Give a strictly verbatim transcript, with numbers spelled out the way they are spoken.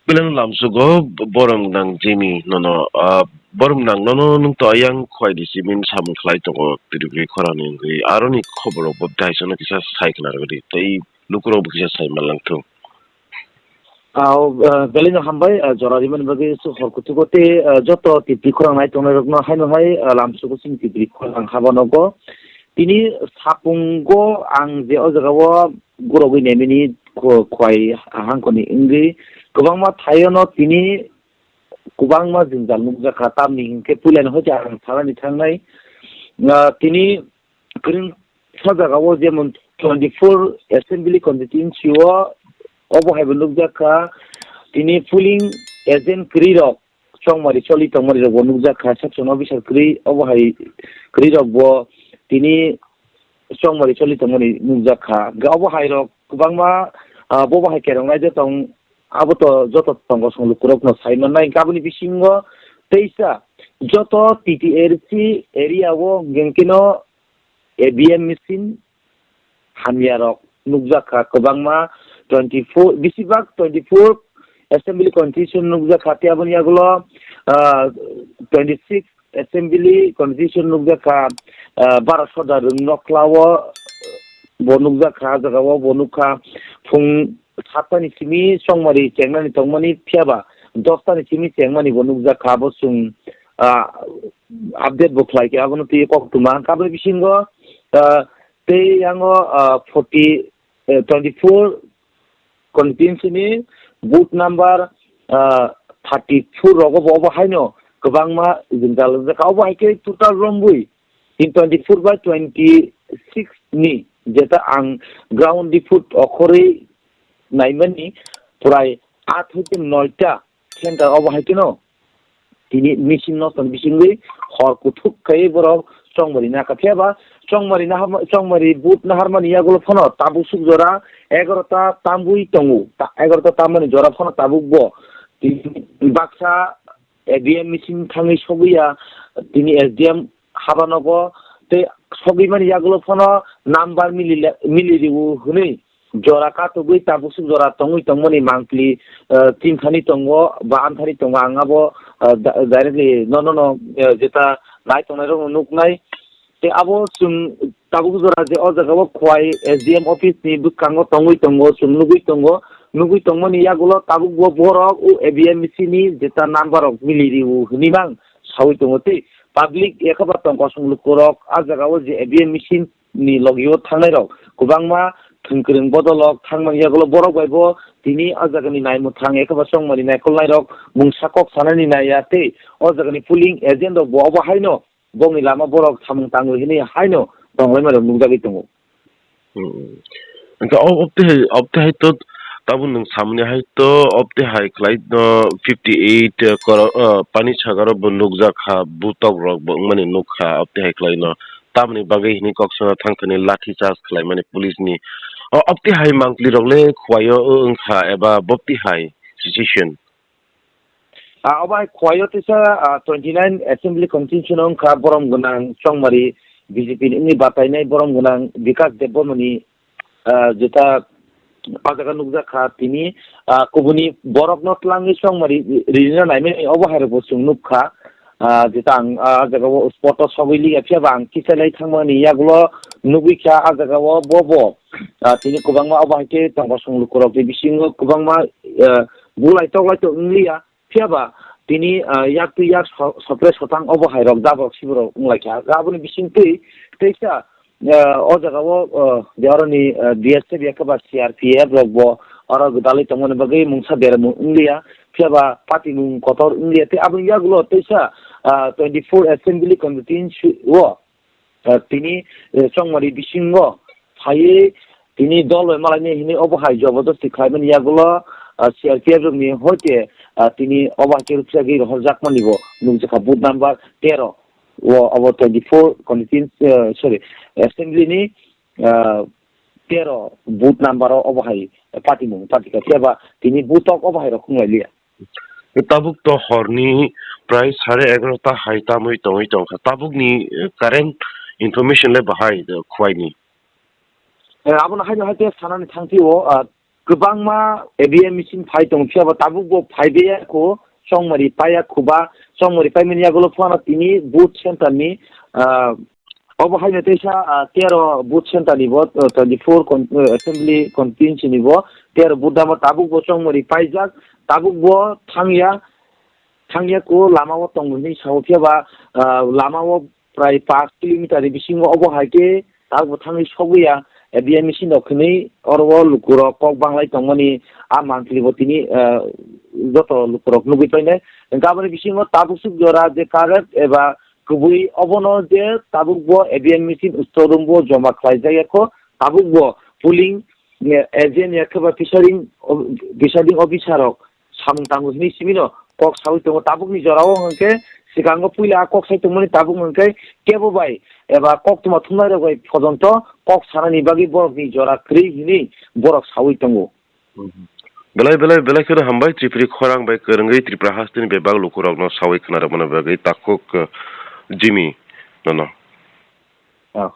Beleng lamsugo borok nang Jimmy nono, ah, borok nang nono nung to ayang khwai di simin samung khlai tongo Tripuri khorang ni wngwi. Aroni khobor rok bo daisano kisa sai khna rwdi tei lukurok bo kisa sai manlang thung. Ah, o, ah, belai no hambai, ah, jora rimani bagwi su hor kuchugo tei, ah, joto Tripuri khorang nai tongnai rokno haino hai, ah, lamsugo sini Tripuri khorang haba nogo. Tini sapungo ang je o jaga o gurogwi nemini kho-, khwai hangkoni wngwi kwbangma thaiono tini kwbangma jwngjal nukjakha, tamni hinkhe puilani hoite ang sanani thangnai, ah, tini kwrwngsa jagao jemon twenty four assembly constituency o obo haibo nukjakha, tini polling agent kwrwirok chongmari choli tongmani rokbo nukjakha, section officer kwrwi obo hai kwrwirokbo tini chongmari choli tongmani nukjakha. Hwnkhe obo hai rok kwbangma, ah, bobo hai kerong naijak tong, abo to joto tongo song lukurokno sai mannai. Hwnkhe aboni bisingo teisa joto T T R C area o hwnkhe no A B M machine hamya rok nukjakha kwbangma twenty four, bisibak twenty four assembly constitution nukjakha, tei aboni yagulo, ah, twenty six assembly constitution nukjakha, ah, baro soda rwng noklao bo nukjakha, ah jagao bo nukha phung satta ni simi chongmari chengnani tongmani phiyaba dosta ni simi chengmani bo nukjakha, abo chwng, ah, update bo khlai khe abono twi koktwma. Hwnkhe aboni bisingo, ah, tei yango, ah, forty, eh, twenty four constituency ni booth number, ah, thirty four rogo bo obo haino kwbangma jwngjal wngjak. Obo hai khe total rombui in twenty four by twenty six ni jeta ang ground report okhorwi naimani prai aat hoite noita center obo hai kheno tini machine no tong bisingwi hor kuthuk khai borok chongmari na kha. Phiya ba chongmari na ha, chongmari boot na harmani yagulo phano tabuk suk jora egarota tambwi tongo. Ta-, egarota tambani jora phano tabuk bo tini baksa A B M machine thangwi sogwi ya, tini S D M haba nogo tei sogwi mani yagulo phano number mili le-, mili riwo hwnwi jora katugwi tabuk suk jora tongwi tongmani mangpili, eh, tin thani tongo ba an thani tongo, ang abo, eh, da-, directly no, no, no, eh, jeta nai tongnai rokno nuknai. Tei abo chwng tabuk jora je o jaga o Khowai S D M office ni bwskango tongwi tongo, chwng nugwi tongo, nugwi tongmani yagulo tabuk bo borok o A B M C ni jeta number rok mili riwo hwnwi mang sawi tongo tei public yakaba tong kosong lukurok a jaga o je A B M C ni logi o thangnai rok kwbangma thwngkwrwng bodolok thangmani yagulo borok bai bo tini a jaga ni naimwthang yakaba chongmani naikolnai rok mungsa kok sanani naiya tei o jaga ni polling agent rok bo obo haino bongni lama borok samung tangwi hwnwi haino tonglaima rok nukjagwi tongo. Hmm. Hwnkhe o, obte hai, obte hai to tabuk nwng samani hai to obte hai khlai no fifty eight, eh, koro, eh, pani sagaro bo nukjak kha, butok rok bo wngmani nuk kha, obte hai khlai no tamni bagwi hwnwi kok sana thang thani lathi charge khlai mani police ni. O, obte hai mangpli rok le Khowai o wng kha eba bobti hai situation? Ah, obo hai Khowai o teisa, ah, twenty nine assembly constituency no wngkha borom gwnang chongmari B J P ni wngwi batainai borom gwnang Bikas Debbarma ni, ah, jeta o jaga nukjak kha tini, ah, kubuni borok no twlangwi chongmari ri-, rinina naimani obo hai rok bo chwng nuk kha. Ah, jeta ang, ah, o jaga o spot o sogwi liya phiya ba ang kisa lai thangmani yagulo nugwi kha o jaga o bo bo, ah, tini kwbangma obo hai khe tongkosong lukurok ni bisingo kwbangma, ah, bulai toklai tong wng liya. Phiya ba tini, ah, yak twi yak so-, sopre sotang obo hai rok jabrok sibrok wng lai kha. Aboni bising twi teisa, ah, o jaga o, ah, je aro ni, ah, B S F yakhe ba C R P F rok bo oro gwdalwi tongmani bagwi mungsa beramung wng liya. Phiya ba party mung kotor wng liya. Tei aboni yagulo teisa, ah, twenty four assembly constituency o ah, tini, eh, chongmari bisingo phaiwi tini dol bai malaini hinwi obo hai jobodosti khlaimani yagulo, ah, C R P F rokni hoite, ah, tini obo hai khe rwphyagwi rohorjakmani bo nukjakha booth number tero o obo twenty four constituency, eh, sorry, assembly ni, ah, tero booth number o obo hai patimung patikha phiya ba tini booth tok obo hai rok wng lai liya. Tabuk to horni prai sare egarota hai tamwi tongwi tongkha. Tabukni, eh, current information le bahai, eh, Khowai ni? Eh, abono haino hai khe sanani thangphio, ah, kwbangma A B M machine phai tongo, phiya bo tabuk bo phai baiya kho, chongmari paiya kho ba, chongmari paimani yagulo phano tini booth center ni, ah, obo haino teisa, ah, tero booth center ni bo, ah, twenty four con-, ah, assembly constituency ni bo, tero booth dama tabuk bo chongmari paijak, tabuk bo thangya, thangya kho lama o tongo hinwi sao, phiya ba, ah, lama o prai pash kilometer ni bisingo obo hai khe tabuk bo thangwi sogwi ya, A B M machine rok hinwi oro o lukurok kok banglai tongmani a mantri bo tini, ah, joto lukurok nugwi painai. Hwnkhe aboni bisingo tabuk suk jora je current eba kubui obono je tabuk bo A B M machine store room bo joma khlaijak ya kho, tabuk bo polling, eh, agent ya khe ba presiding, presiding officer rok samung tango hinwi simino kok sawi tongo. Tabukni jorao hwnkhe, sikango puila a kok sai tongmani, tabuk hwnkhe kebo bai eba koktwma thumnairok bai phojonto kok sanani bagwi borokni jora kwrwi hinwi borok sawi tongo. Belai, belai, belai kheno hambai, Chipri khorang bai kwrwngwi Tripura hasteni bebak lukurokno sawi khwnarwkmani bagwi takhuk, eh, Jimmy nono. Ah,